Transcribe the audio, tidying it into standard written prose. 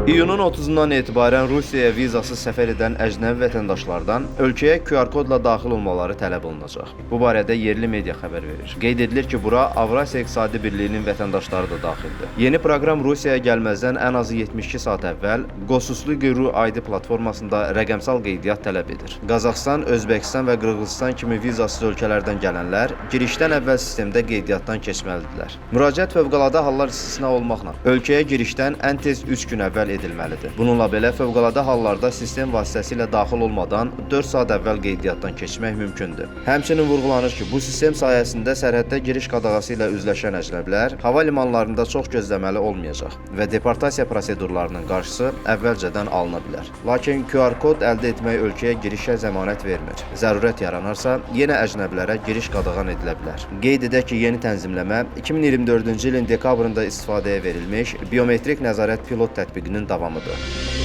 İyunun 30-undan etibarən Rusiyaya vizasız səfər edən əcnəbi vətəndaşlardan ölkəyə QR kodla daxil olmaları tələb olunacaq. Bu barədə yerli media xəbər verir. Qeyd edilir ki, bura Avrasiya İqtisadi Birliyinin vətəndaşları da daxildir. Yeni proqram Rusiyaya gəlməzdən ən azı 72 saat əvvəl Gosuslugi.ru ID platformasında rəqəmsal qeydiyyat tələb edir. Qazaxıstan, Özbəkistan və Qırğızistan kimi vizasız ölkələrdən gələnlər girişdən əvvəl sistemdə qeydiyyatdan keçməlidirlər. Müraciət fövqəladə hallar istisna olmaqla ölkəyə girişdən ən tez 3 gün əvvəl edilməlidir. Bununla belə fövqəladə hallarda sistem vasitəsilə daxil olmadan 4 saat əvvəl qeydiyyatdan keçmək mümkündür. Həmçinin vurğulanır ki, bu sistem sayəsində sərhəddə giriş qadağası ilə üzləşən əcnəbilər hava limanlarında çox gözləməli olmayacaq və deportasiya prosedurlarının qarşısı əvvəlcədən alına bilər. Lakin QR kod əldə etmək ölkəyə girişə zəmanət vermir. Zərurət yaranarsa, yenə əcnəbilərə giriş qadağan edilə bilər. Qeyd edək ki, yeni tənzimləmə 2024-cü ilin dekabrında istifadəyə verilmiş biometrik nəzarət pilot tətbiqinin davamıdır.